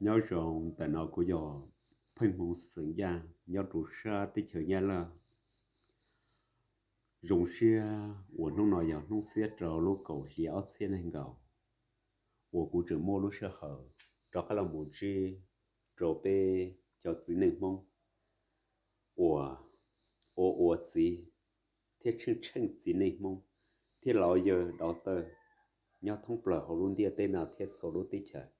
Nyob zoo, ntawm no kuv yog Pheej Hmoo xeem Yaj nyob rau sab teb chaws Nyab Laj. Zoo siab uas hnub no yog hnub xiab rau lub kaum hli ob txhiab nees nkaum uas kuv tseem muaj lub sij hawm rov qab los mus ntsib rau peb cov txiv neej Hmoob uas ua ua txiv thiab tsheej tsheej txiv neej Hmoob thiab los yawg dov tawj nyob thoob plaws hauv lub ntiaj teb no thiab txhua lub teb chaws.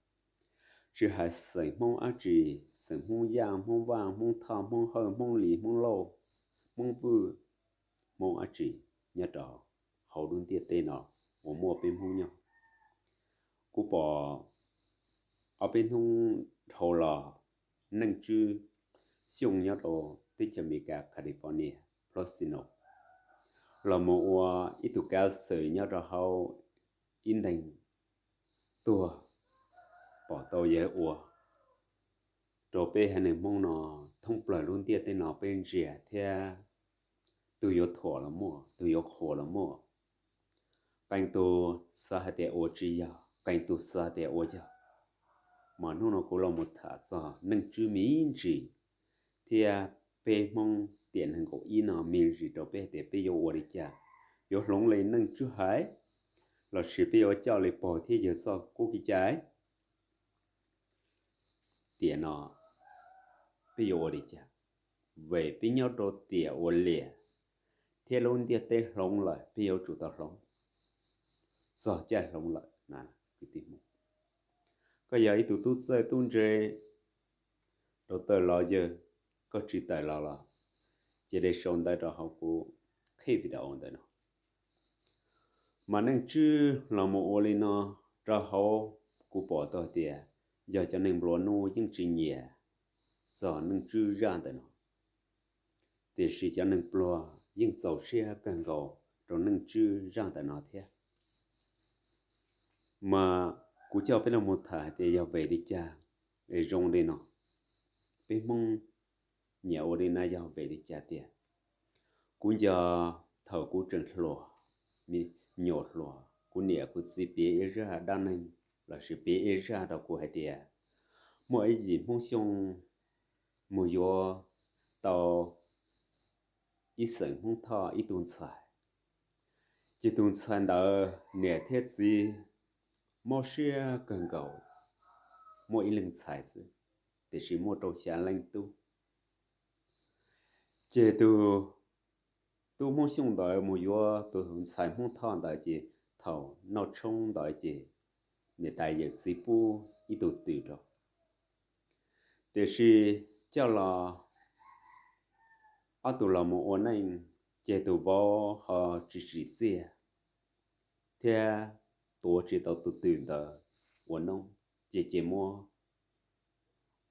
Tsis hais xeem Hmoob dab tsi, xeem Hmoob Yaj, Hmoob Vaj, Hmoob Thoj, Hmoob Hawj, Hmoob Lis, Hmoob Lauj, Hmoob Vwj, Hmoob dab tsi nyob rau hauv lub ntiaj teb no uas muaj peb Hmoob nyob. Kuv pom ob peb hnub dhau los Neej Tswb Xyooj nyob rau teb chaws Amelikas California, Fresno, los mus ua ib tug kav xwm nyob rau hauv ib nteeg tuag, pom tau yawg ua rau peb haiv neeg Hmoob no thoob plaws lub ntiaj teb no peb ntsia thiab tus yuav thuam los muaj, tus yuav qhuas los muaj. Qee tus xav hais tias ua tsis yog, qee tus xav hais tias ua yog. Mas hnub no kuv los mus tham txog Neej Tswb me ntsis thiab peb Hmoob tiam nees nkaum ib no me ntsis rau peb hais tias peb yuav ua li cas, yuav hloov li Neej Tswb hais, lossis peb yuav coj li pog thiab yawg txoj kub kev cai tiam no, peb yuav ua li cas? Vim peb nyob rau tiam uas liam thiab lub ntiaj teb hloov lawm, peb yuav tsum tau hloov txog caij hloov lawm na kwv tij Hmoob. Koj yog ib tug tub txawj tub ntse rau tawm los yawg, koj tsis tawm los los cia li sau ntawv rau hauv kuv qhib video ntawm no. Mas Neej Tswb los mus ua li no rau hauv, kuv pom tau tias yog cov neeg nplua nuj yeej tsis nyiam txog Neej Tswb zaj ntawm no, tiam sis cov neeg pluag yeej txaus siab kawg nkaus rau Neej Tswb zaj ntawm no thiab. Mas kuv coj peb los mus tham hais tias yog vim li cas es zoo li no, peb Hmoob nyiam ua li no yog vim li cas tiag. Kuv nco thaum kuv tseem hluas, me nyuam hluas, kuv niam kuv txiv piav ib zaj dab neeg lossis piav ib zaj rau kuv hais tias muaj ib yim Hmoob Xyooj mus yuav tau ib xeem Hmoob Thoj ib tug ntxhais. Ces tus ntxhais ntawd niam thiab txiv mob siab kawg nkaus, muaj ib leeg ntxhais xwb, tiam sis muaj rau xya leej tub. Ces tus tub Hmoob Xyooj ntawd mus yuav tus ntxhais Hmoob Thoj ntawd ces thaum noj tshoob ntawd ces niam tais yawm txiv pub ib tug twm rau, tiam sis coj los ob tug los mus ua neej, ces tus vauv ho tsis tsim txiaj thiab tuav tsis tau tus twm ntawd ua noob, ces ces muab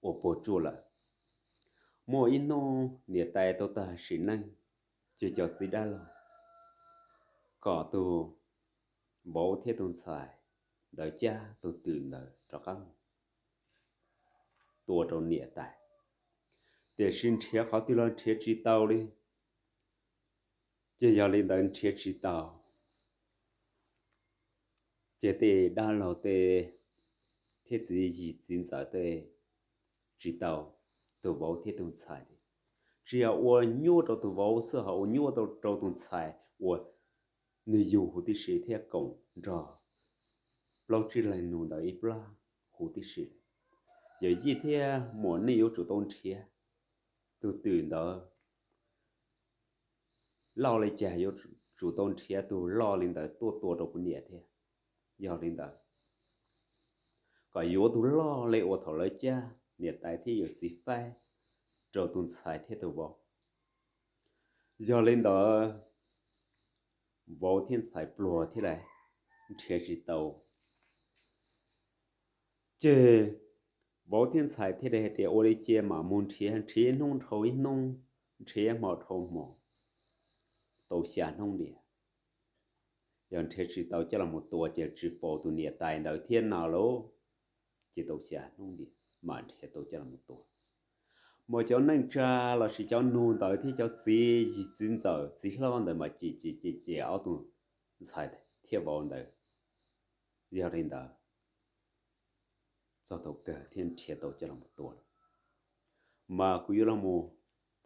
ua puas tsuaj lawm. Muaj ib hnub niam tais tau tag sim neej, ces cov txiv dab laug kom tus vauv thiab tus ntxhais ntawd cab tus twm ntawd rov qab mus tua rau niam tais, tiam sis nrhiav qhov twg los nrhiav tsis tau li. Ces yog li ntawd nrhiav tsis tau, ces tej dab laug tej thiab txiv yim txiv ntxawm tej tsis tau tus vauv thiab tus ntxhais li. Tsis yog ua nyuaj rau tus vauv xwb, ho ua nyuaj rau tus ntxhais uas nws yug huv tib si thiab koom nrog plaub tsib leeg nus ntawd ib plab huv tib si. Yawm yij thiab muam, nej yuav tsum tau nrhiav tus twm ntawd loj li cas, yuav tsum tau nrhiav tus loj li ntawd tuaj tua rau kuv niam thiab. Yog li ntawd, kom yuav tus loj li uas thaum lawv cab niam tais thiab yawm txiv faib rau tus ntxhais thiab tus vauv. Yog li ntawd, vauv thiab ntxhais pluag thiab lawm, nrhiav tsis tau. Ces vauv thiab ntxhais thiaj li hais tias ua li cia mam mus nrhiav, nrhiav hnub dhau ib hnub, nrhiav hmo dhau hmo, tau xya hnub tiag. Yog nrhiav tsis tau coj los mus tua ces tsis faus tus niam tais ntawd thiab no lauj. Ces tau xya hnub tiag mam nrhiav tau coj los mus tua. Mas cov neej tsa lossis cov nus ntawd thiab cov txiv yim txiv ntxawm txiv hlob ntawd mas cem cem cem cem ob tug ntxhais thiab vauv ntawd. Yog li ntawd, txog thaum kawg thiaj nrhiav tau coj los tua lawm. Mas kuv yuav los mus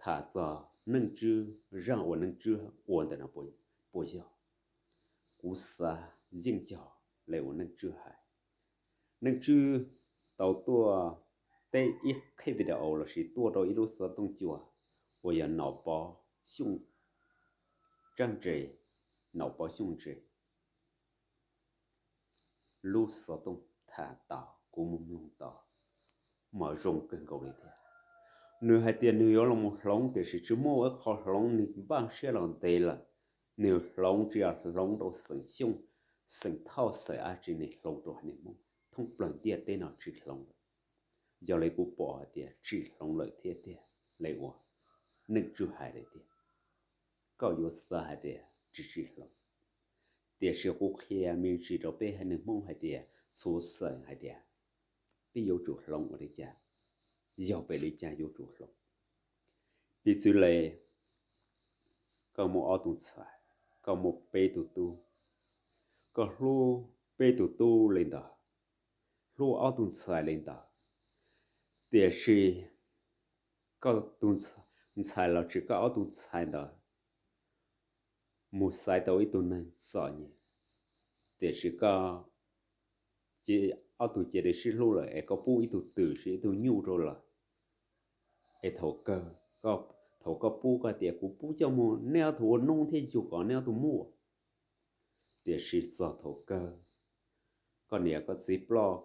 tham txog Neej Tswb, zaj uas Neej Tswb ua ntawm no puas yog? Kuv xav yeej yog li uas Neej Tswb hais. Neej Tswb tau tuaj teb ib qhib video lossis tuaj rau ib lub xov tooj cua uas yog Nom Pov Xyooj Tsab Ntse, Nom Pov Xyooj Ntse lub xov tooj tham tau, kuv mus mloog tau, mas zoo kawg nkaus li thiab. Nws hais tias nws yuav los mus hloov tiam sis tsis muaj ib qho hloov, nws npaj siab los ntev lawm. Nws hloov tsis yog hloov rau xeem Xyooj, xeem Thoj, xeem dab tsi, nws hloov rau haiv neeg Hmoob thoob plaws ntiaj teb no tsis hloov lawm. Yog li kuv pom hais tias tsis hloov lawm thiab tiag li uas Neej Tswb hais li tiag. Koj yuav xav hais tias tsis tsis hloov, tiam sis kuv qhia me ntsis rau peb haiv neeg Hmoob hais tias txhua xeem hais tias peb yuav tsum hloov ua li cas, yog vim li cas yuav tsum hloov. Piv txwv li, koj muaj ob tug ntxhais, koj muaj peb tug tub, koj hlub peb tug tub li ntawd, hlub ob tug ntxhais li ntawd, tiam sis koj tus ntxhais los sis koj ob tug ntxhais ntawd mus xaiv tau ib tug neeg txom nyem, tiam sis koj ob tug cia li sib hlub lawm es koj pub ib tug twm sis ib tug nyuj rau lawm. Es thaum kawg, thaum koj pub koj tias kuv pub coj mus neb ob tug ua noob thiab yug kom neb ob tug muaj, tiam sis txog thaum kawg koj niam koj txiv ploj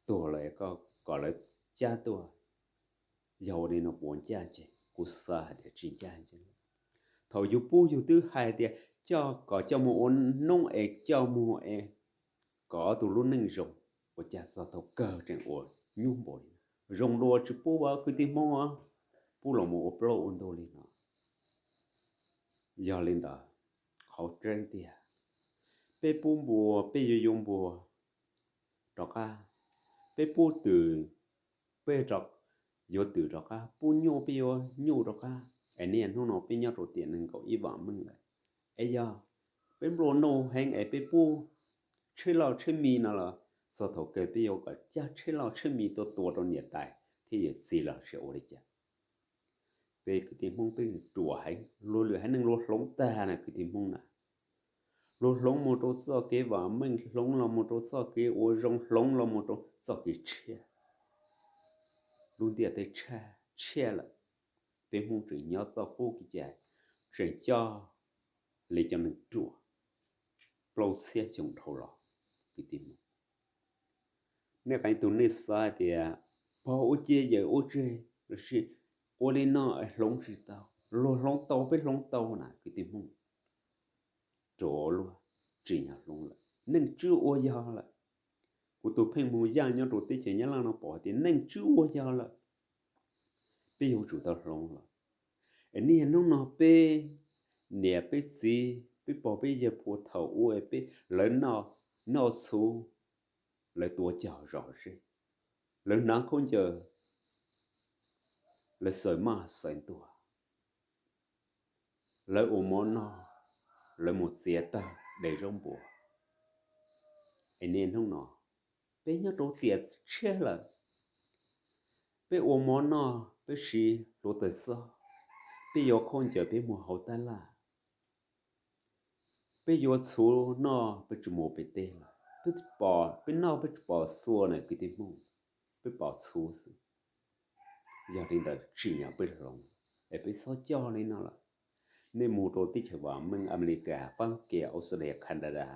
tuag lawm es koj kom lawv cab tuaj. Yog ua li no puas ncaj? Ces kuv xav hais tias tsis ncaj. Thaum yus pub yus twb hais tias coj kom coj mus ua noob es coj mus es kom ob tug lub neej zoo, ua cas txog thaum kawg tseem ua nyuaj npaum li? Zoo dua tsis pub ua kwv tij Hmoob, pub los mus ua plaub ua ntug li no. Yog li ntawd, qhov tseeb tiag, peb pub npua peb yuav yuav npua rov qab, peb pub twm peb yuav twm rov qab, pub nyuj peb yuav nyuj rov qab. Es niaj hnub no peb nyob rau tiam nees nkaum ib vam meej lawm, es yog peb nplua nuj heev es peb pub tsheb loj tsheb mis no los txog thaum kawg peb yuav kom cab tsheb loj tsheb mis tuaj tua rau niam tais thiab yawm txiv los sis ua li cas? Peb kwv tij Hmoob peb ruam heev, luag lwm haiv neeg luag hloov tag na kwv tij Hmoob na. Luag hloov mus rau txoj kev vam meej, hloov los mus rau txoj kev ua zoo, hloov los mus rau txoj kev tshiab. Lub ntiaj teb tshiab lawm, peb Hmoob tseem nyob txoj qub kev cai, tseem coj li cov neeg ruam plaub txhiab xyoo dhau los. Kwv tij Hmoob, nej qee tus nej xav tias pog ua ciav yawm ua tseg lossis ua li no hloov tsis tau, luag hloov tau peb hloov tau na kwv tij Hmoob. Ruam luaj, tsim nyog hloov lawm, Neej Tswb ua yog lawm. Kuv tus pheej mus yaj nyob rau teb chaws Nyab Laj no pom tias Neej Tswb ua yog lawm, peb yuav tsum tau hloov lawm. Es niaj hnub no peb niam peb txiv peb pog peb yawg puag thaum ub peb, lawv noj txhuv, lawv tuav cog zom zeb, lawv hnav khaub ncaws, lawv xaws maj xaws ntuag, lawv ua mov noj, lawv mus txiav tawg de zaub npua. Es niaj hnub no peb nyob rau tiam tshiab lawm, peb ua mov noj peb siv hluav taws xob, peb yuav khaub ncaws peb mus hauv tab laj, peb yuav txhuv noj peb tsis mus pem teb lawm, peb pom peb noj peb tsis pom xua na kwv tij Hmoob, peb pom txhuv xwb. Yog li ntawd tsim nyog peb hloov, es peb txhob coj li no lawm. Nej mus rau teb chaws vam meej Amelikas, Fab Kis, Australia, Canada,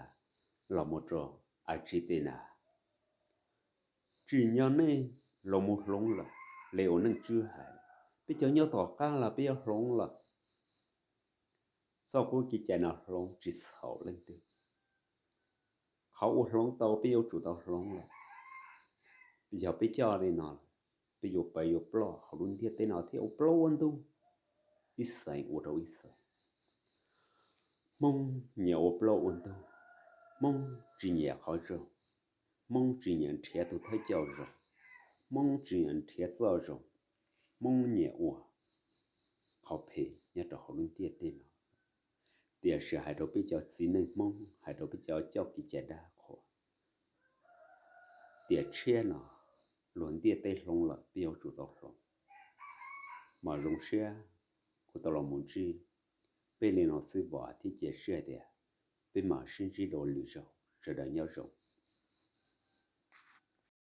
los mus rau Argentina, tsim nyog nej los mus hloov lawm, li uas Neej Tswb hais, peb cov nyob tom qab los peb yuav hloov lawm. Txoj qub kev cai no hloov tsis txhaum leej twg. Qhov uas hloov tau peb yuav tsum tau hloov lawm. Yog peb coj li no, peb yuav pawv yuav ploj hauv lub ntiaj teb no thiab ua plaub ua ntug, ib xeem ua rau ib xeem. Hmoob nyiam ua plaub ua ntug, Hmoob tsis nyiam qhov zoo, Hmoob tsis nyiam nrhiav tus thawj coj zoo, Hmoob tsis nyiam nrhiav txoj zoo, Hmoob nyiam ua qhov phem nyob rau hauv lub ntiaj teb no. Tiam sis hais rau peb cov txiv neej Hmoob, hais rau peb cov coj kev cai dab qhuas, tiam tshiab no luag ntiaj teb hloov lawm peb yuav tsum tau hloov. Mas zoo siab kuv tau los mus ntsib peb li no xwb, vam thiab cia siab tias peb mam sib ntsib dua lwm zaug. Sawv daws nyob zoo.